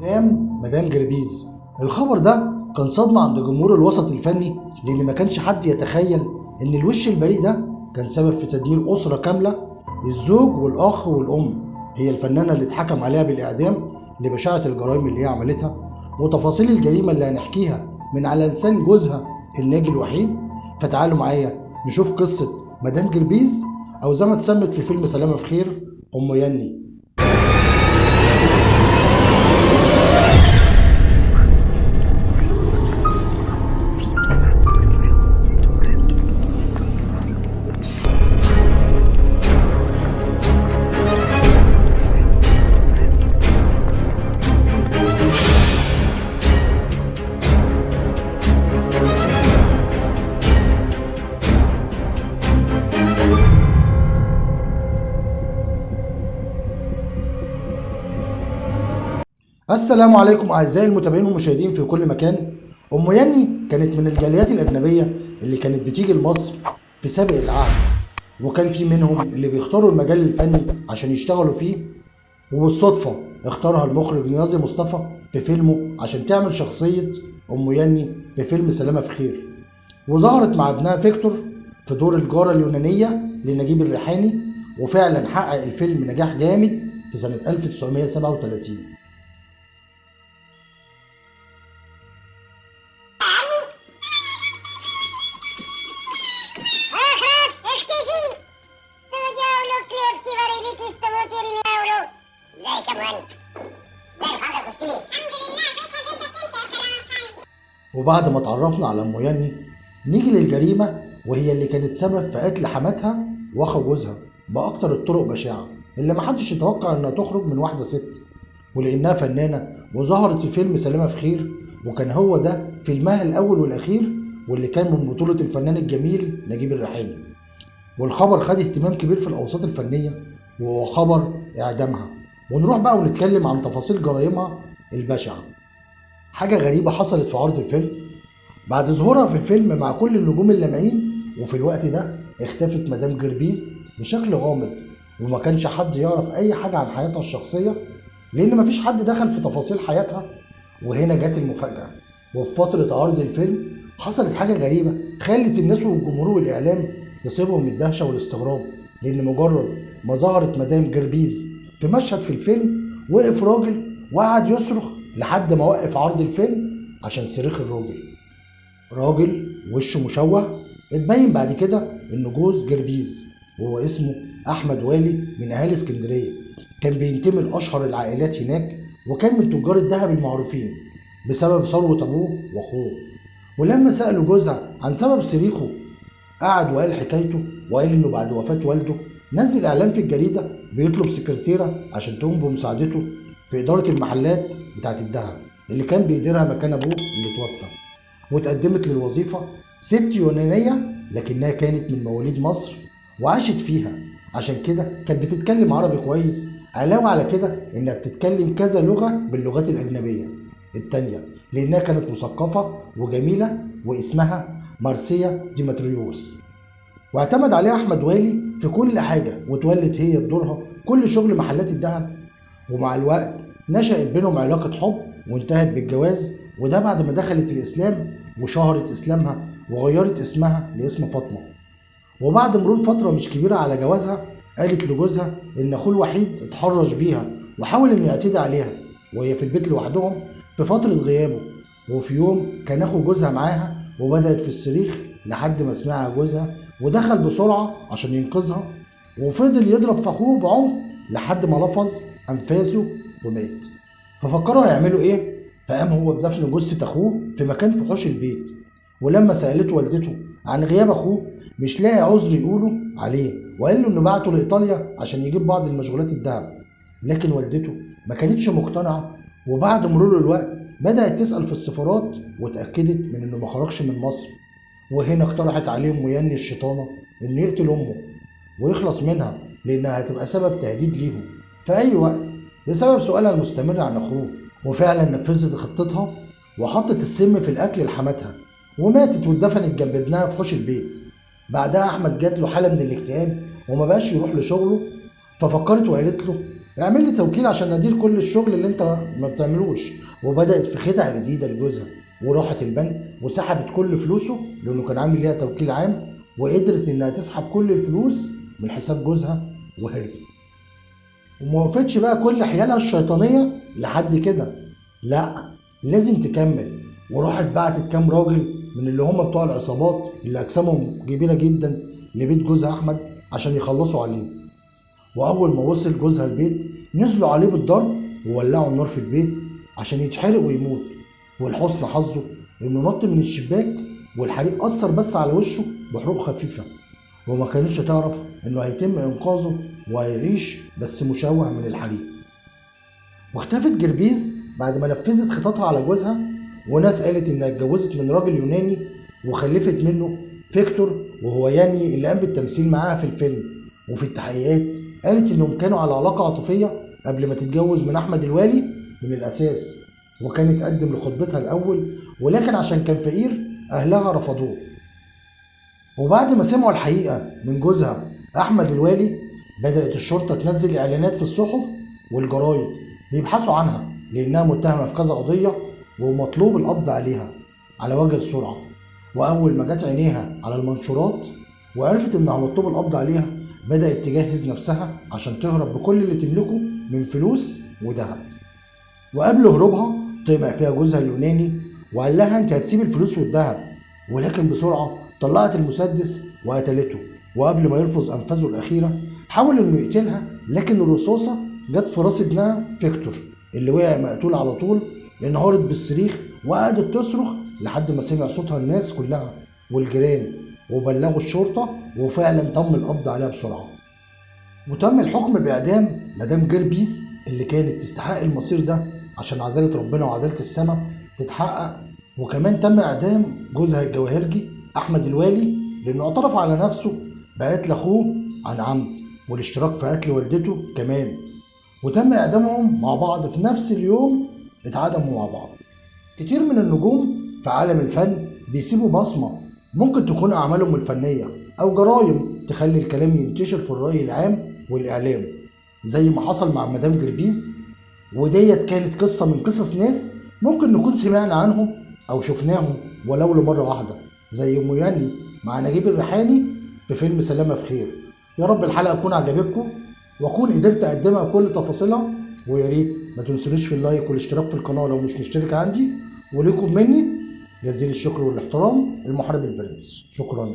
إعدام مدام جربيز. الخبر ده كان صدمة عند جمهور الوسط الفني، لأن ما كانش حد يتخيل إن الوش البريء ده كان سبب في تدمير أسرة كاملة، الزوج والأخ والأم. هي الفنانة اللي اتحكم عليها بالإعدام لبشاعة الجرائم اللي هي عملتها، وتفاصيل الجريمة اللي هنحكيها من على لسان جوزها الناجي الوحيد. فتعالوا معايا نشوف قصة مدام جربيز، أو زي ما اتسمت في فيلم سلامة في خير، أم يني. السلام عليكم أعزائي المتابعين والمشاهدين في كل مكان. أم يني كانت من الجاليات الأجنبية اللي كانت بتيجي لمصر في سابق العهد، وكان في منهم اللي بيختاروا المجال الفني عشان يشتغلوا فيه، وبالصدفة اختارها المخرج نيازي مصطفى في فيلمه عشان تعمل شخصية أم يني في فيلم سلامة في خير. وظهرت مع ابنها فيكتور في دور الجارة اليونانية لنجيب الريحاني، وفعلا حقق الفيلم نجاح جامد في سنة 1937. وبعد ما تعرفنا على أم يني نيجي للجريمة، وهي اللي كانت سبب في قتل حماتها واخو جوزها بأكتر الطرق بشاعة اللي محدش يتوقع انها تخرج من واحدة ست. ولأنها فنانة وظهرت في فيلم سلامة في خير، وكان هو ده فيلمها الأول والأخير، واللي كان من بطولة الفنان الجميل نجيب الريحاني. والخبر خد اهتمام كبير في الأوساط الفنية، وهو خبر إعدامها. ونروح بقى ونتكلم عن تفاصيل جرائمها البشعة. حاجة غريبة حصلت في عرض الفيلم بعد ظهورها في الفيلم مع كل النجوم اللامعين، وفي الوقت ده اختفت مدام جربيز بشكل غامض، وما كانش حد يعرف أي حاجة عن حياتها الشخصية لأن مفيش حد دخل في تفاصيل حياتها. وهنا جت المفاجأة، وفي فترة عرض الفيلم حصلت حاجة غريبة خلت الناس والجمهور والإعلام تصيبهم الدهشة والاستغراب، لأن مجرد ما ظهرت مدام جربيز في مشهد في الفيلم وقف راجل وقعد يصرخ لحد ما وقف عرض الفيلم عشان صريخ الراجل. راجل وشه مشوه، اتبين بعد كده انه جوز جربيز، وهو اسمه احمد والي من اهالي اسكندريه، كان بينتمي لاشهر العائلات هناك، وكان من تجار الذهب المعروفين بسبب ثروه ابوه واخوه. ولما سالوا جوزها عن سبب صريخه قعد وقال حكايته، وقال انه بعد وفاه والده نزل اعلان في الجريده بيطلب سكرتيره عشان تقوم بمساعدته في إدارة المحلات بتاعت الذهب اللي كان بيديرها مكان أبوه اللي توفى. وتقدمت للوظيفة ست يونانية، لكنها كانت من مواليد مصر وعاشت فيها، عشان كده كانت بتتكلم عربي كويس، علاوة على كده إنها بتتكلم كذا لغة باللغات الأجنبية التانية، لأنها كانت مثقفة وجميلة، واسمها مارسيا ديمتريوس. واعتمد عليها أحمد والي في كل حاجة، وتولت هي بدورها كل شغل محلات الذهب. ومع الوقت نشأت بينهم علاقة حب وانتهت بالجواز، وده بعد ما دخلت الإسلام وشهرت إسلامها وغيرت اسمها لاسم فاطمة. وبعد مرور فترة مش كبيرة على جوازها قالت لجوزها إن أخوه الوحيد اتحرش بيها وحاول إنه يعتدي عليها وهي في البيت لوحدهم في فترة غيابه. وفي يوم كان أخو جوزها معاها وبدأت في الصريخ لحد ما سمعها جوزها ودخل بسرعة عشان ينقذها، وفضل يضرب في أخوه بعنف لحد ما لفظ أنفاسه ومات. ففكروا هيعملوا إيه؟ فقام هو بدفن جثة أخوه في مكان في حوش البيت. ولما سألته والدته عن غياب أخوه مش لاقي عذر يقوله عليه، وقال له إنه بعته لإيطاليا عشان يجيب بعض المشغولات الذهب، لكن والدته ما كانتش مقتنعة. وبعد مرور الوقت بدأت تسأل في السفارات وتأكدت من إنه ما خرجش من مصر. وهنا اقترحت عليه أم يني الشيطانة إنه يقتل أمه ويخلص منها، لأنها هتبقى سبب تهديد ليهم في أي وقت بسبب سؤالها المستمر عن أخوه. وفعلا نفذت خطتها وحطت السم في الأكل لحماتها، وماتت واتدفنت جنب ابنها في حوش البيت. بعدها أحمد جات له حالة من الاكتئاب وما بقاش يروح لشغله، ففكرت وقالت له اعمل لي توكيل عشان ادير كل الشغل اللي انت ما بتعملوش. وبدات في خدعه جديدة لجوزها، وراحت البنك وسحبت كل فلوسه لانه كان عامل ليها توكيل عام، وقدرت انها تسحب كل الفلوس من حساب جوزها وهربت. وما وقفتش بقى كل حيالها الشيطانية لحد كده، لا لازم تكمل. وراحت بعتت كام راجل من اللي هم بتوع العصابات اللي اجسامهم كبيرة جدا لبيت جوزها احمد عشان يخلصوا عليه. واول ما وصل جوزها البيت نزلوا عليه بالضرب وولعوا النار في البيت عشان يتحرق ويموت. والحسن حظه انه نط من الشباك والحريق اثر بس على وشه بحروق خفيفة، وما كانتش تعرف انه هيتم انقاذه وهيعيش بس مشوه من الحريق. واختفت جربيز بعد ما نفذت خططها على جوزها، وناس قالت انها اتجوزت من راجل يوناني وخلفت منه فيكتور، وهو ياني اللي قام بالتمثيل معاها في الفيلم. وفي التحقيقات قالت انهم كانوا على علاقة عاطفية قبل ما تتجوز من احمد الوالي من الاساس، وكانت تقدم لخطبتها الاول، ولكن عشان كان فقير اهلها رفضوه. وبعد ما سمعوا الحقيقة من جوزها احمد الوالي بدأت الشرطة تنزل اعلانات في الصحف والجرايد بيبحثوا عنها لانها متهمة في كذا قضية ومطلوب القبض عليها على وجه السرعة. واول ما جت عينيها على المنشورات وعرفت انها مطلوب القبض عليها بدأت تجهز نفسها عشان تهرب بكل اللي تملكه من فلوس وذهب. وقبل هروبها طمع فيها جوزها اليوناني وقال لها انت هتسيب الفلوس والذهب، ولكن بسرعة طلعت المسدس وقتلته. وقبل ما يلفظ انفاسه الاخيرة حاول انه يقتلها، لكن الرصاصة جت في راس ابنها فيكتور اللي وقع مقتول على طول. انهارت بالصريخ وقعدت تصرخ لحد ما سمع صوتها الناس كلها والجيران وبلغوا الشرطة، وفعلا تم القبض عليها بسرعة. وتم الحكم بإعدام مدام جربيز اللي كانت تستحق المصير ده عشان عدالة ربنا وعدالة السماء تتحقق. وكمان تم إعدام جوزها الجواهرجي أحمد الوالي لأنه اعترف على نفسه بقتل أخوه عن عمد والاشتراك في قتل والدته كمان. وتم إعدامهم مع بعض في نفس اليوم، اتعدموا مع بعض. كتير من النجوم في عالم الفن بيسيبوا بصمة ممكن تكون أعمالهم الفنية أو جرايم تخلي الكلام ينتشر في الرأي العام والإعلام، زي ما حصل مع مدام جربيز. وديت كانت قصة من قصص ناس ممكن نكون سمعنا عنهم أو شفناهم ولو لمرة واحدة، زي مياني مع نجيب الريحاني في فيلم سلامة في خير. يا رب الحلقة تكون عجبتكم وأكون قدرت أقدمها بكل تفاصيلها، ويا ريت ما تنسونيش في اللايك والاشتراك في القناة لو مش مشترك عندي. ولكم مني جزيل الشكر والاحترام، المحارب البرنس. شكرا.